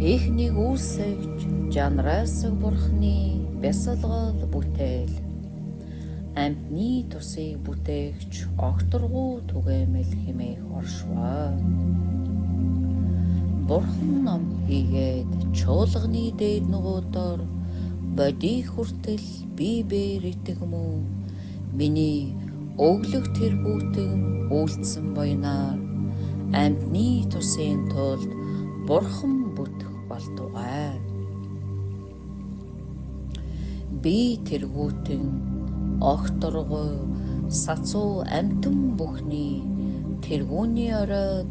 Их нэгүүлсэгч жанрайсаг бурхны бясалгал бүтээл. Амьтны тусыг бүтээгч огторгуй түгээмэл хэмээх оршваа. Бурхан ном хийгээд чуулганы дээд нугуудаар бодих хүртэл би бээр итгэмүү миний өглөг тэргүүтэн үйлдсэн буйнаар амьтны тусын тулд бурхан бүтэх болтугай. Би тэргүүтэн огторгуй сацуу амьтан бүхний тэргүүний оройд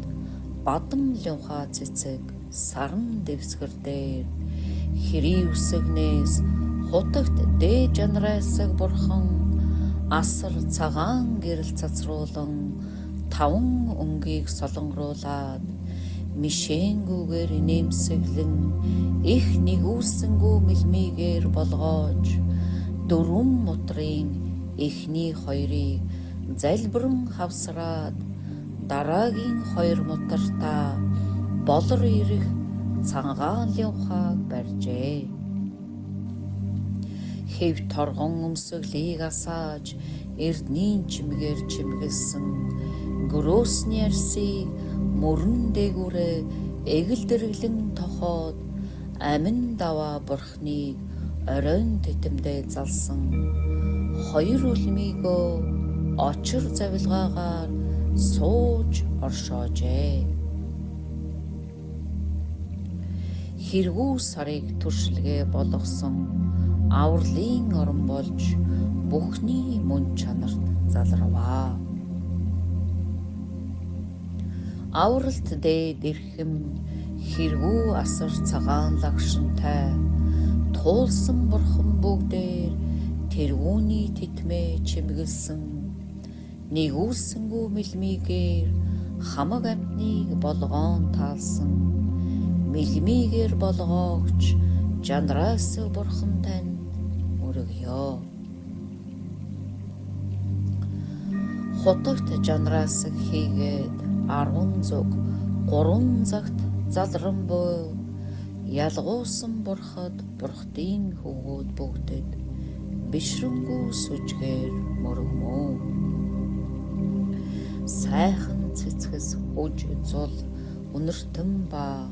бадам лүнхаа цэцэг саран дэвсгэр дээр хэрий үсгнээс хутагт дээд жанрайсаг бурхан асар цагаан гэрэл цацруулан таван өнгийг солонгоруулад мишэнгүүгээр нэмсэглэн их нэгүүлсэнгүү мэлмигээр болгоож дөрвөн мутрын эхний хоёрыг залбиран хавсраад дараагийн хоёр мутартаа болор ирэх цангаан левхааг барьжээ. Хэв торгон өмсөглийг асааж эрдний чимгээр чимгэлсэн гөрөөсний арсыг мөрөн дээгүүрээ эгэл дэргэлэн тохоод амин даваа бурхныг оройн тэтэмдээ залсан хоёр үлмийгөө очир завилгаагаар сууж оршоожээ. Хэрэгүү сарыг туршилгээ болгосон авралын орон болж бүхний мөн чанарт заларваа. Авралт дээд эрхэм хэрэгүү асар цагаан лагшинтай туулсан бурхан бүгдээр тэргүүний тэтмээ чимгэлсэн нэгүүлсэнгүү мэлмигээр хамаг амьтныг болгоон таалсан мэлмигээр болгоогч жанраасаг бурхан танд өргөё. Хутагт жанраасаг хийгээд 10 зүг 3 цагт залран буй ялгуусан бурхад бурхтын хөвгүүд бүгдэд бишрэнгүү сүжгээр мөргөмөө. Сайхан цэцгэс хүж зул үнэртэн ба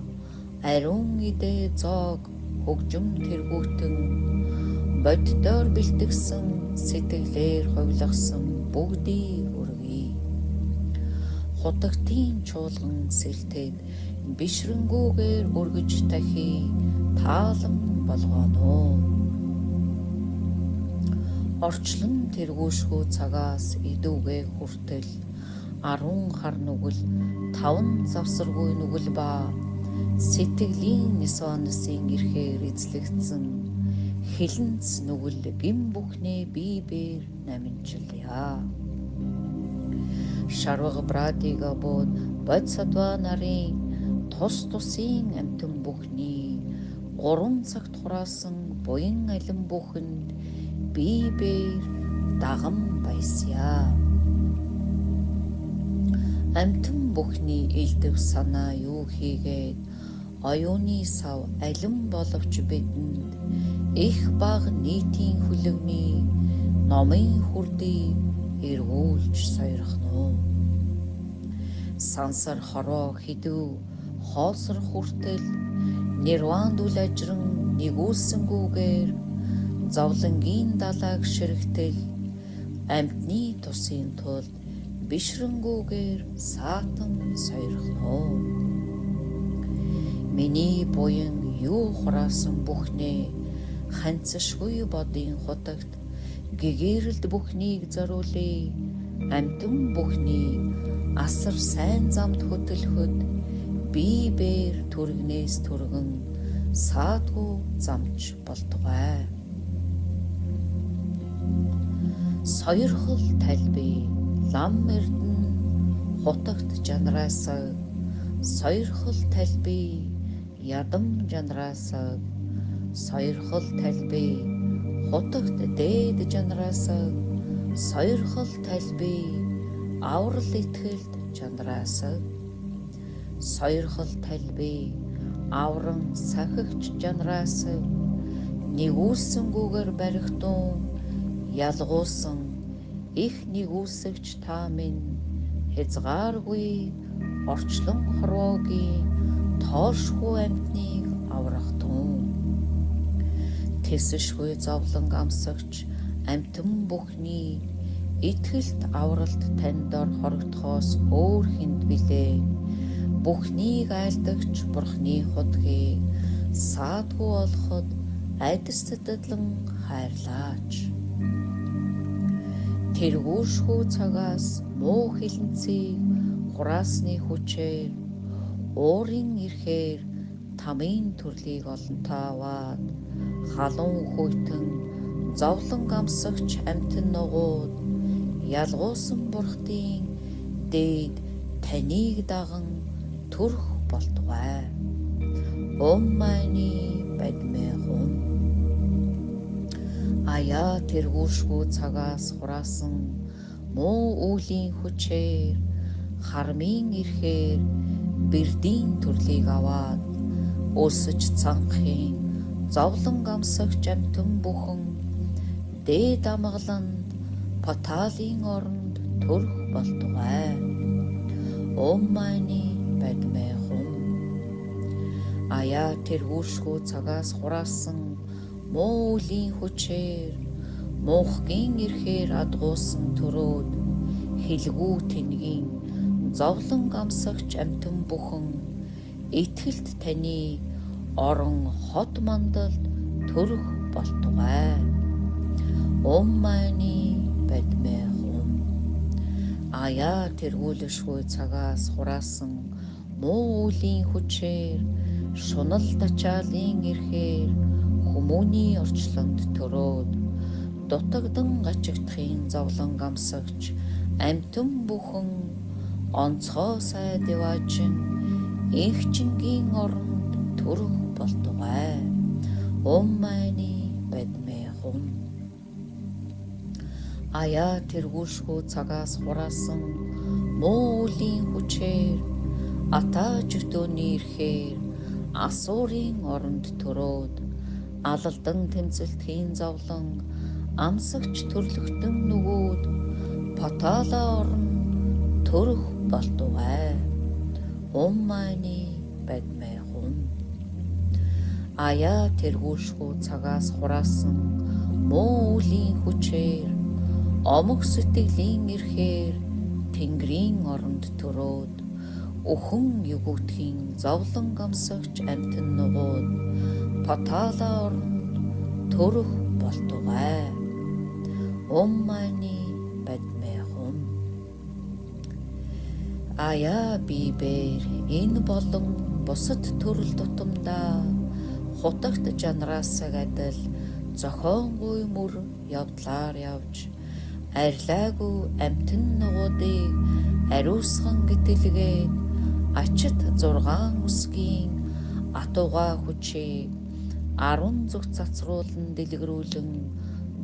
ариун идэ зоог хөгжим тэргүүтэн боддоор бэлтгэсэн сэтгэлээр хувилгасан бүгдийг өргөе. Хутагтын чуулган сэлтэд бишрэнгүүгээр өргөж тахи таалан болгооно. Орчлон тэргүүшгүй цагаас идүүгээ хүртэл 10 хар нүгэл 5 завсаргүй нүгэл ба сэтгэлийн нисванысын эрхээр эзлэгдсэн хилэнц нүгэл гим бүхнээ бие биеэр наминчилъя. Шарваг брадига бод бодисадва нарын тус тусын амьтан бүхний 3 цагт хураасан буян алин бүхэнд бие биеэр даган баясъя. Амьтан бүхний элдэв санаа юу хийгээд оюуны сав алин боловч бидэнд их бага нийтийн хүлэгний номын хүрдийг эргүүлж сойрхоно уу. Сансар хорвоо хэдүү хоосор хүртэл нирван дүл ажран нэгүүлсэнгүүгээр зовлонгийн далайг ширэгтэл амьтны тусын тулд бишрэнгүүгээр саатан сойрхоно уу. Миний буян юу хураасан бүхнээ ханцшгүй бодын хутагт гэгээрэлд бүхнийг зориулъя. Амьтан бүхнийг асар сайн замд хөтөлөхөд бие бээр түргнээс түргэн саадгүй замч болтугай. Сойрхол талби лам эрдэнэ хутагт жанраасаг сойрхол талби ядам жанраасаг сойрхол талби хутагт дээд жанраасаг сойрхол талби аврал итгэлд жанраасаг сойрхол талби Авран сахигч жанраасаг нэгүүлсэнгүүгээр баригтун ялгуусан их нэгүүлсэгч та минь хязгааргүй орчлон хорвоогийн тоошгүй амьтныг аврах тун. Тэсэшгүй зовлон амсагч амьтан бүхний итгэлт авралт танд дор хорогдохоос өөр хэнд билээ. Бүхнийг айлдагч Бурхны худгийг саадгүй олоход айдас сэтгэлэн хайрлаач. Тэргүүшгүй цагаас муу хилэнцгийг хураасны хүчээр уурын ирэхээр тамын төрлийг олонтоо аваад халуун хүйтэн зовлон амсагч амьтан нугууд ялгуусан Бурхны дээд таныг даган төрөх болтугай. Ом мани бадмэ хум. Аяа тэргүүшгүй цагаас хураасан муу үүлийн хүчээр хармын ирэхээр бэрдийн төрлийг аваад өсөж цанхын зовлон амсагч амьтан бүхэн дээд амгаланд Паталын оронд төрөх болтугай. Ом мани бадмэ хум. Аяа тэргүүшгүй цагаас хураасан муу үлийн хүчээр муухгийн ирэхээр адгуусан төрөөд хэлгүү тэнгийн зовлон амсагч амьтан бүхэн итгэлт таны орон хот мандалд төрөх болтугай. Ом мани бадмэ хум. Аяа тэргүүлэшгүй цагаас хураасан муу үлийн хүчээр шунал тачаалын ирэхээр хүмүүний орчлонд төрөөд дутагдан гачигдахын зовлон амсагч амьтан бүхэн онцгой сайд яваачин инхчингийн оронд төрөх болтугай. Ом мани бадмэ хум. Аяа тэргүүшгүй цагаас хураасан муу үлийн хүчээр ата жөтөөний ирэхээр асуурын оронд төрөөд алалдан тэмцэлтхийн зовлон амсагч төрлөختөн нөгөөд Патала оронд төрөх болтугай. Ом мани бадмэ хум. Аяа тэргүүшгүй цагаас хураасан муу үлийн хүчээр омог сэтгэлийн ирэхээр тэнгэрийн оронд төрөөд өхөн югүйтхийн зовлон амсагч амьтан нугууд Патала оронд төрөх болтугай. Ом мани бадмэ хум. Аяа бибэр энэ болон бусад төрөл тутамдаа хутагт жанраасаг адил зохионгүй мөр явдлаар явж арилаагүй амьтан нугуудыг ариусган гэтэлгээд ачит 6 үсгийн атуга хүчийг 10 зүг цацруулан дэлгэрүүлэн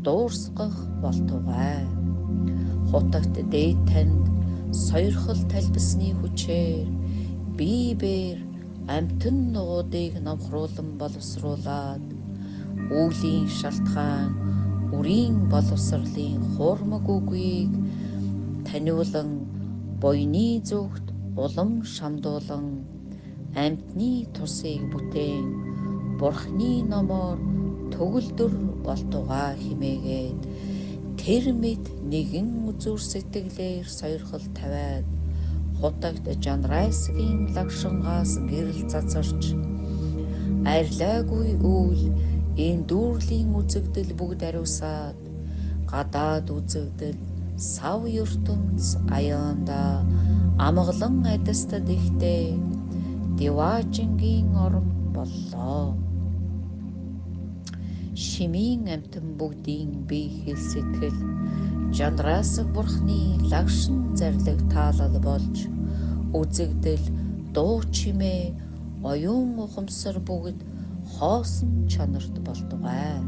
дуурсгах болтугай. Хутагт дээд танд сойрхол талбисны хүчээр бибэр амьтан нугуудыг номхруулан боловсруулад үүлийн шалтгаан үрийн боловсролын хуурмаг үгийг таниулан буйны зүгт улам шамдуулан амьтны тусыг бүтээн Бурхны номоор төгөлдөр болтугай химээгээд тэр мэт нэгэн үзүүр сэтгэлээр сойрхол тавиад хутагт жанрайсгийн лагшингаас гэрэл цацарч арилаагүй үйл энэ дүүрлийн үзэгдэл бүгд ариусаад гадаад үзэгдэл сав ертөнц аяанда амгалан адистад ихтэй Диваажингийн орон боллоо. Шимийн амьтан бүгдийн бие хэл сэтгэл жанраасаг Бурхны лагшин зарлиг таалал болж үзэгдэл дуу чимээ оюун ухамсар бүгд хоосон чанарт болтугай.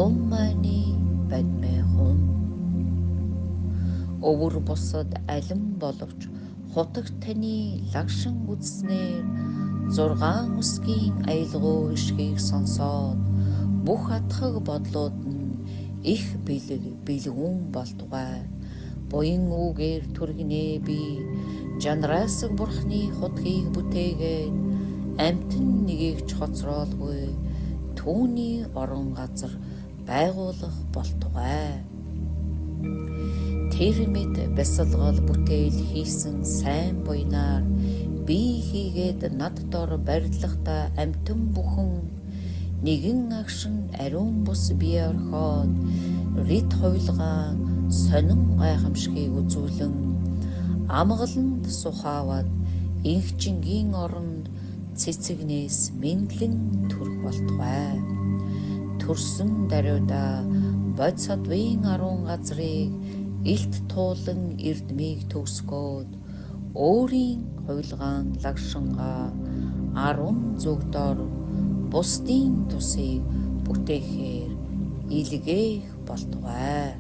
Ом мани бадмэ хум. Өвөр бусад алин боловч Хутагт таны лагшин үзснээр 6 үсгийн аялгау ишгийг сонсоод бүх атхаг бодлууд нь их бэлэг бэлгүүн болтугай. Буян үгээр түргэнээ би Жанрайсаг бурхны хутгийг бүтээгээд амьтан нэгийг ч хоцроолгүй түүний орон газар байгуулах болтугай. Тэр мэд бясалгал бүтээл хийсэн сайн буянаар би хийгээд над дор барилгатай амьтан бүхэн нэгэн агшин ариун бус бие орхиод рит хувилгаан сонин гайхамшигыг үзүүлэн амгаланд сухаавад инхчингийн оронд цэцэгнээс мэндлэн төрөх болтугай. Төрсөн даруйда бодисадвын 10 газрыг илт туулан эрдмийг төгсгөөд өөрийн хувилгаан лагшингаа 10 зүг дор бусдын тусыг бүтээхээр илгээх болтугай.